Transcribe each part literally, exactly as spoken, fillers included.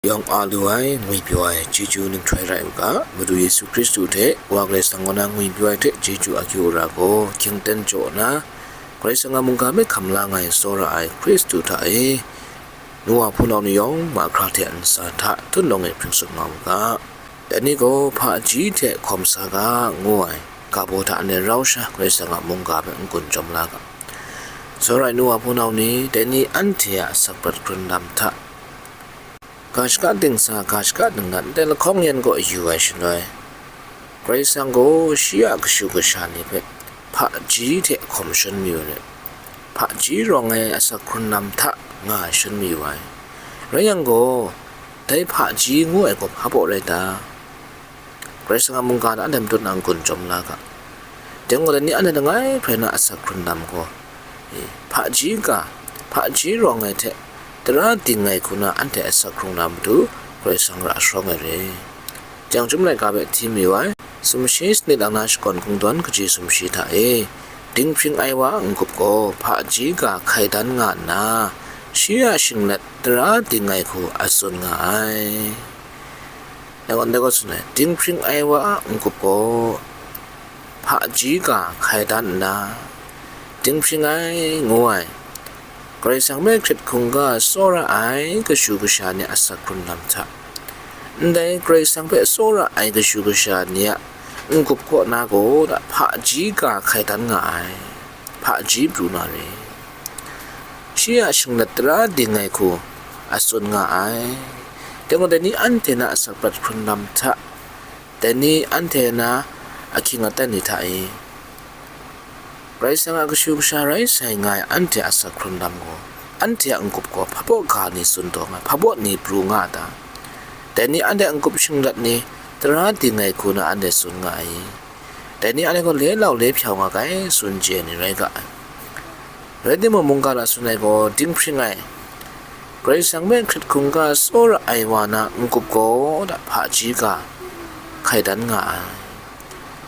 Yawng a lu ai, ngwipyaw ai, chyeju ninghtoi rai u ga, Madu Yesu Hkristu hte Wa Karai Kasang kaw na ngwipyaw ai hte chyeju akyu ra gaw, hkying ten jaw na, Karai Kasang a mungga hpe hkam la nga ai tsawra ai Hkristu hta e, nu wa hpunau ni yawng mahkra hte a ntsa hta tut lawng e hpring tsun nga u ga. Dai ni gaw hpaji hte hkawm sa ga ngu ai ga baw hta anhte rau sha Karai Kasang a mungga hpe n-gun chyawm la ga. Tsawra ai nu wa hpunau ni, dai ni anhte a asak prat hkrun lam hta, ga shaka dingsa, ga shaka dingnan, ndai lahkawng yan kaw yu ai shaloi, Karai Kasang gaw shi a kashu kasha ni hpe hpaji hte hkawm shangun mayu ai, hpaji rawng ai asak hkrun lam hta nga ai shangun mayu ai. Rai yang gaw, dai hpaji ngu ai gaw hpa baw rai ta? Karai Kasang a mungga na anhte matut na n-gun chyawm la ga. Dai gaw, dai ni anhte langai hprai na asak hkrun lam gaw, e, hpaji ga, hpaji rawng ai hte tara ding ai hku na anhte asak hkrung na matu Karai Kasang ra sharawng ai re. Jang Chyum laika hpe hti mayu ai, sumshi sanit lang na shakawn kungdawn kaji sumshi hta e, dinghpring ai wa a n-gup gaw hpaji ga hkai dan nga nna, shi a shinglet tara ding ai hku a tsun nga ai. Dai gaw, dai gaw tsun ai, dinghpring ai wa a n-gup gaw hpaji ga hkai dan nna, dinghpring ai ngu ai, Karai Kasang hpe hkrit hkungga tsawra ai kashu kasha ni a asak hkrun lam hta, ndai Karai Kasang hpe tsawra ai kashu kasha ni a n-gup kaw na gaw hpaji ga hkai dan nga ai, hpaji pru na re. Shi a shinglet tara ding ai hku a tsun nga ai. Dai gaw, dai ni anhte na asak prat hkrun lam hta, dai ni anhte na ahkying aten ni hta e, Karai Kasang a kashu kasha rai sai nga ai anhte a asak hkrun lam gaw, anhte a n-gup gaw hpa baw ga ni tsun taw nga, hpa baw ni pru nga a ta? Dai ni anhte a n-gup shinglet ni tara ding ai hku na anhte tsun nga ai. Dai ni anhte gaw le lau le hpyau nga ga ai, tsun chye ai ni rai ga ai. Rai timung, mungga hta tsun ai gaw dinghpring ai, Karai Kasang hpe hkrit hkungga tsawra ai wa na n-gup gaw hpaji ga hkai dan nga ai.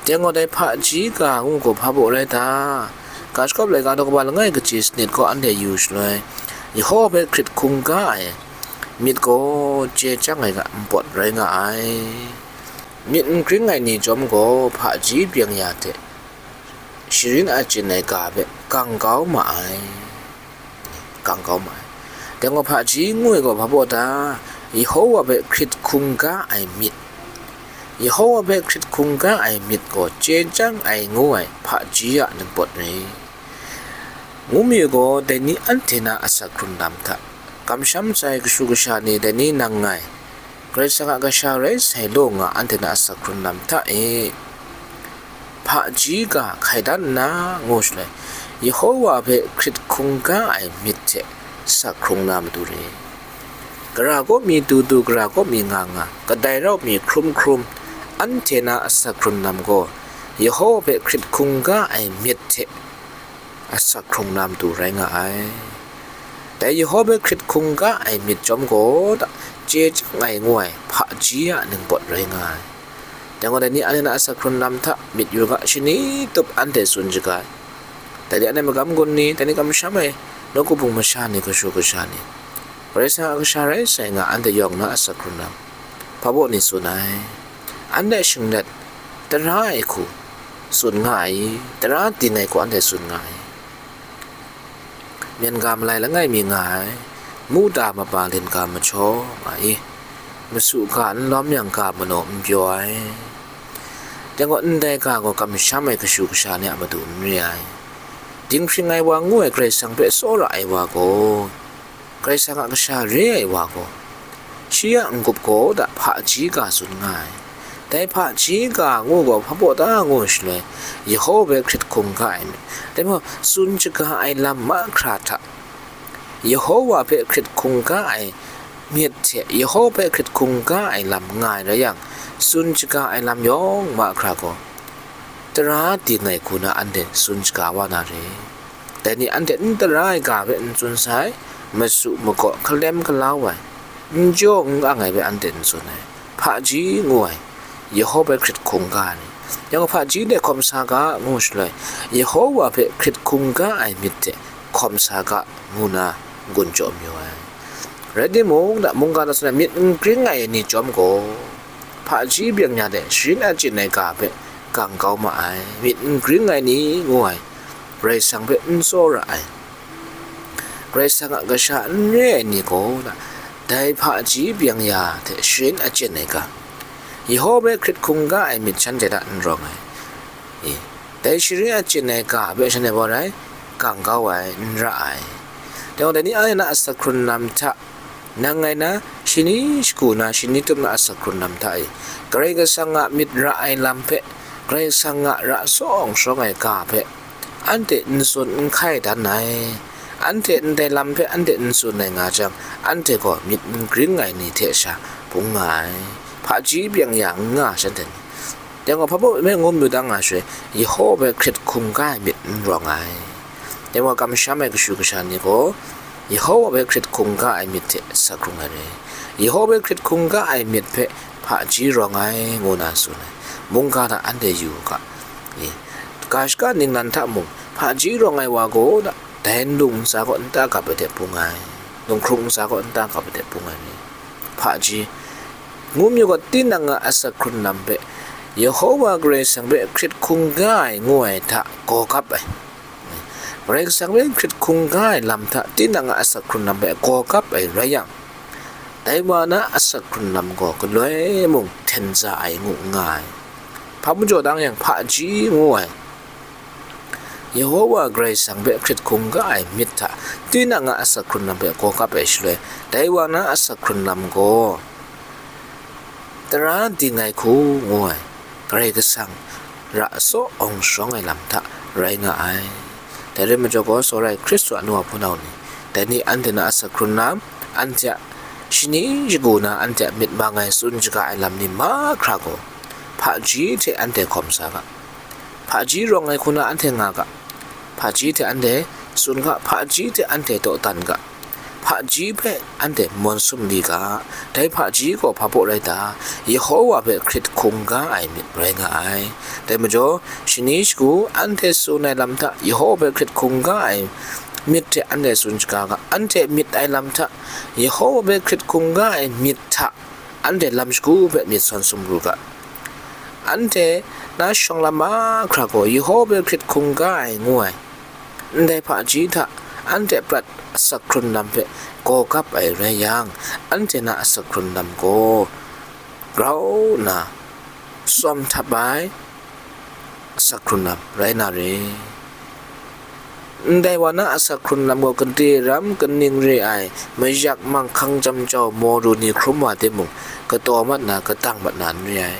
Dai gaw, dai hpaji ga ngu gaw hpa baw rai ta? Ga shagawp laika daw kaba langai kaji sanit gaw anhte yu shaloi, Yehowa hpe hkrit hkungga ai myit gaw chye chyang ai ga npawt rai nga ai. Myit n gring ai ni chyawm gaw hpaji byeng ya hte sharin achyin ai ga hpe gang kau ma ai, gang kau ma ai. Dai gaw, hpaji ngu ai gaw hpa baw ta? Yehowa hpe hkrit hkungga ai myit. Yehowa hpe hkrit hkungga ai myit gaw chye chyang ai ngu ai hpaji a npawt rai. Ngu mi gaw, dai ni anhte na asak hkrun lam hta, kamsham sai kashu kasha ni dai ni nang ngai, Karai Kasang a kasha rai sai law nga anhte na asak hkrun lam hta e, hpaji ga hkai dan nna ngu shaloi, Yehowa hpe hkrit hkungga ai myit hte asak hkrung na matu re. Gara kaw mi du du, gara kaw mi nga nga, kadai rau mi hkrum hkrum, anhte na asak hkrun lam gaw, Yehowa hpe hkrit hkungga ai myit hte asak hkrung na matu rai nga ai. Dai Yehowa hpe hkrit hkungga ai myit chyawm gaw, chye chyang ai ngu ai hpaji a npawt rai nga ai. Dai gaw, dai ni anhte na asak hkrun lam hta myit yu ga, shani tup anhte tsun shaga ai. Dai ni anhte magam gun ni, dai ni kamsham ai nawku hpung masha ni, kashu kasha ni, Karai Kasang a kasha rai sai nga anhte yawng na asak hkrun lam hpa baw ni tsun ai? Anhte shinglet tara ai hku tsun nga ai i? Tara ding ai hku anhte tsun nga ai i? Myen ga malai langai mi nga ai, muda maba lin ga majaw nga i? Masu ga n lawm yang ga manaw n pyaw ai. Dai gaw, ndai ga gaw kamsham ai kashu kasha ni a matu n re ai. Dinghpring ai wa ngu ai Karai Kasang hpe tsawra ai wa gaw, Karai Kasang a kasha re ai wa gaw, shi a n-gup gaw da hpaji ga tsun nga ai. Dai hpaji ga ngu gaw hpa baw ta ngu shaloi, Yehowa hpe hkrit hkungga ai myit, dai majaw, tsun shaga ai lam mahkra hta, Yehowa hpe hkrit hkungga ai myit hte Yehowa hpe hkrit hkungga ai lam nga ai rai yang, tsun shaga ai lam yawng mahkra gaw, tara ding ai hku na anhte tsun shaga wa na re. Dai ni anhte n tara ai ga hpe n tsun sai, masu magaw hkalem galau ai, n jaw n ang ai hpe anhte n tsun ai, hpaji ngu ai, Yehowa hpe hkrit hkungga ai ni, yang hpaji hte hkawm sa ga ngu shaloi, Yehowa hpe hkrit hkungga ai myit hte hkawm sa ga ngu na n-gun jaw mayu ai. Rai timung, da mungga na tsun ai myit n gring ai ni chyawm gaw, hpaji byeng ya de sharin achyin ai ga hpe gang kau ma ai. Myit n gring ai ni ngu ai, Karai Kasang hpe n tsawra ai, Karai Kasang a kasha n re ai ni gaw, da dai hpaji byeng ya hte sharin achyin ai ga, Yehowa hpe hkrit hkungga ai myit shanhte hta n rawng ai. E, dai sharin achyin ai ga hpe shanhte gaw rai gang kau ai, n ra ai. Dai gaw, dai ni anhte na asak hkrun lam hta, nang ngai na, shani shagu na, shani tup na asak hkrun lam hta e, Karai Kasang a myit ra ai lam hpe, Karai Kasang a ra sawng shawng ai ga hpe, anhte n tsun n hkai dan ai. Anhte ndai lam hpe anhte n tsun ai nga jang, anhte gaw myit n gring ai ni hte sha bung nga ai, hpaji byeng ya n nga shanhte ni. Dai gaw, hpa baw me ngu mayu dang nga shaloi, Yehowa hpe hkrit hkungga ai myit n rawng ai. Dai gaw, kamsham ai kashu kasha ni gaw, Yehowa hpe hkrit hkungga ai myit hte asak hkrung ai re. Yehowa hpe hkrit hkungga ai myit hpe hpaji rawng ai, ngu na tsun ai. Mungga hta anhte yu u ga. E, ga shaka ningnan hta mung, hpaji rawng ai wa gaw, da dai nlung ntsa kaw nta gap ai hte bung ai, lunghkrung ntsa kaw nta gap ai hte bung ai ni, hpaji, ngu mayu gaw, tinang a asak hkrun lam hpe, Yehowa Karai Kasang hpe hkrit hkungga ai ngu ai hta gaw kap ai. Karai Kasang hpe hkrit hkungga ai lam hta tinang a asak hkrun lam hpe gaw kap ai rai yang, dai wa na asak hkrun lam gaw galoi mung hten za ai ngu n nga ai. Hpa majaw dang yang, hpaji ngu ai, Yehowa Karai Kasang hpe hkrit hkungga ai myit hta tinang a asak hkrun lam hpe gaw kap ai shaloi, dai wa na asak hkrun lam gaw tara ding ai hku ngu ai, Karai Kasang ra sawng shawng ai lam hta rai nga ai. Dai rai majaw gaw, tsawra ai Hkristu a nu a hpunau ni, dai ni anhte na asak hkrun lam, anhte a shani shagu na, anhte a myit mang ai tsun shaga ai lam ni mahkra gaw, hpaji hte anhte hkawm sa ga. Hpaji rawng ai hku na anhte nga ga, hpaji hte anhte tsun ga, hpaji hte anhte dawdan ga, hpaji hpe anhte mawn sumri ga, dai hpaji gaw hpa baw rai ta? Yehowa hpe hkrit hkungga ai myit rai nga ai. Dai majaw, shani shagu anhte tsun ai lam hta Yehowa hpe hkrit hkungga ai myit hte anhte tsun shaga ga, anhte myit ai lam hta Yehowa hpe hkrit hkungga ai myit hta anhte lam shagu hpe myit sawn sumru ga. Anhte na shawng lam mahkra gaw Yehowa hpe hkrit hkungga ai ngu ai, ndai hpaji hta anhte prat asak hkrun lam hpe gaw kap ai rai yang, anhte na asak hkrun lam gaw grau nna tsawm htap ai asak hkrun lam rai na re. Ndai wa na asak hkrun lam gaw gade ram kaning re ai, mayak manghkang jam jau maw ru ni hkrum wa timung, kataw mat na, katang mat na n re ai.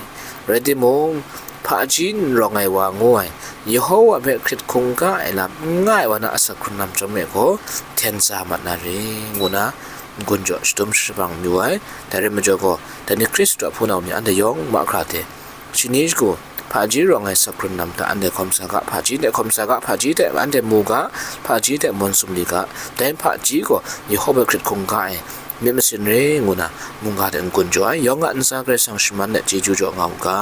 Rai timung, hpaji n rawng ai wa ngu ai, Yehowa hpe hkrit hkungga ai lam n nga ai wa na asak hkrun lam chyawm e gaw, hten sa mat na re, ngu na n-gun jaw shadum shabang mayu ai. Dai rai majaw gaw, dai ni Hkristu a hpunau ni anhte yawng mahkra hte, shani shagu hpaji rawng ai asak hkrun lam hta anhte hkawm sa ga, hpaji hte hkawm sa ga, hpaji hte anhte mu ga, hpaji hte mawn sumri ga, dai hpaji gaw Yehowa hpe hkrit hkungga ai myit masin re, ngu na mungga hte n-gun jaw ai. Yawng a ntsa Karai Kasang shaman let chyeju jaw nga u ga.